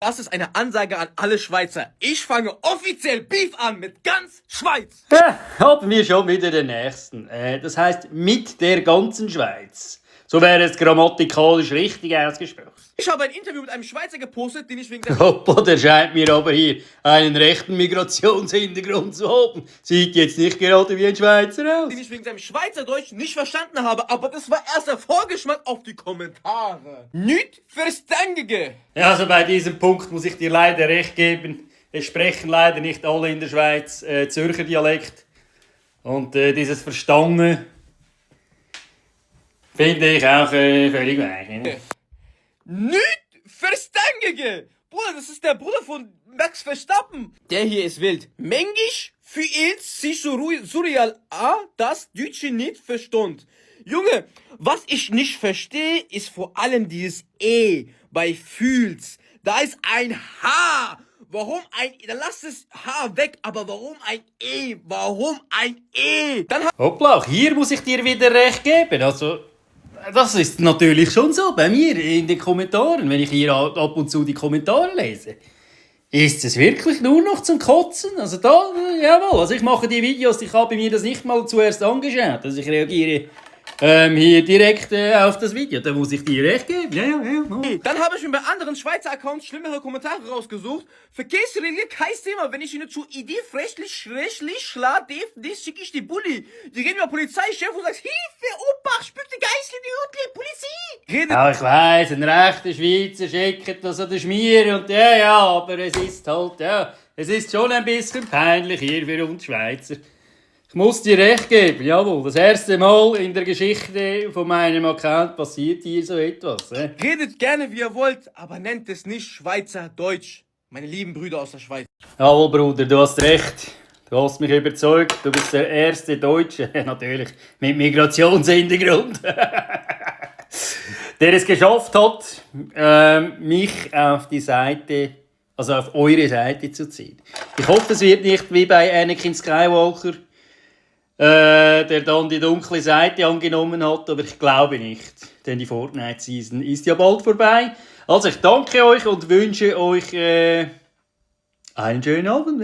Das ist eine Ansage an alle Schweizer. Ich fange offiziell Beef an mit ganz Schweiz. Ja, haben wir schon wieder den nächsten. Das heißt mit der ganzen Schweiz. So wäre es grammatikalisch richtig ausgesprochen. Ich habe ein Interview mit einem Schweizer gepostet, den ich wegen der... Hoppa, der scheint mir aber hier einen rechten Migrationshintergrund zu haben. Sieht jetzt nicht gerade wie ein Schweizer aus. den ich wegen seinem Schweizerdeutsch nicht verstanden habe, aber das war erst der Vorgeschmack auf die Kommentare. Nicht verständige. Ja, also bei diesem Punkt muss ich dir leider recht geben. Es sprechen leider nicht alle in der Schweiz Zürcher Dialekt. Und dieses Verstangen finde ich auch völlig weich. Nicht verständige. Bruder, das ist der Bruder von Max Verstappen. Der hier ist wild. Mengisch für ihn sich so surreal das Deutsche nicht verstund. Junge, was ich nicht verstehe, ist vor allem dieses E bei fühlst. Da ist ein H. Warum ein, dann lass das H weg, aber warum ein E? Warum ein E? Dann Hoppla, auch hier muss ich dir wieder recht geben. Also, das ist natürlich schon so bei mir in den Kommentaren, wenn ich hier ab und zu die Kommentare lese. Ist es wirklich nur noch zum Kotzen? Also da, jawohl, also ich mache die Videos, ich habe mir das nicht mal zuerst angeschaut. Also ich reagiere hier direkt auf das Video, da muss ich dir recht geben. Ja. Dann habe ich mir bei anderen Schweizer Accounts schlimmere Kommentare rausgesucht. Verkehrsregel, kein Thema, wenn ich ihnen zu Idee rechtlich schla, schicke ich die Bulli. Die reden über Polizeichef und sagt, Hilfe, Opa, spückt die Geißel, die Polizei. Ja, ich weiss, ein rechter Schweizer schickt das an den Schmier und ja, aber es ist halt, es ist schon ein bisschen peinlich hier für uns Schweizer. Ich muss dir recht geben, jawohl. Das erste Mal in der Geschichte von meinem Account passiert hier so etwas. Redet gerne, wie ihr wollt, aber nennt es nicht Schweizerdeutsch. Meine lieben Brüder aus der Schweiz. Jawohl, Bruder, du hast recht. Du hast mich überzeugt. Du bist der erste Deutsche, natürlich, mit Migrationshintergrund, der es geschafft hat, mich auf die Seite, also auf eure Seite zu ziehen. Ich hoffe, es wird nicht wie bei Anakin Skywalker, der dann die dunkle Seite angenommen hat, aber ich glaube nicht, denn die Fortnite-Season ist ja bald vorbei. Also ich danke euch und wünsche euch einen schönen Abend.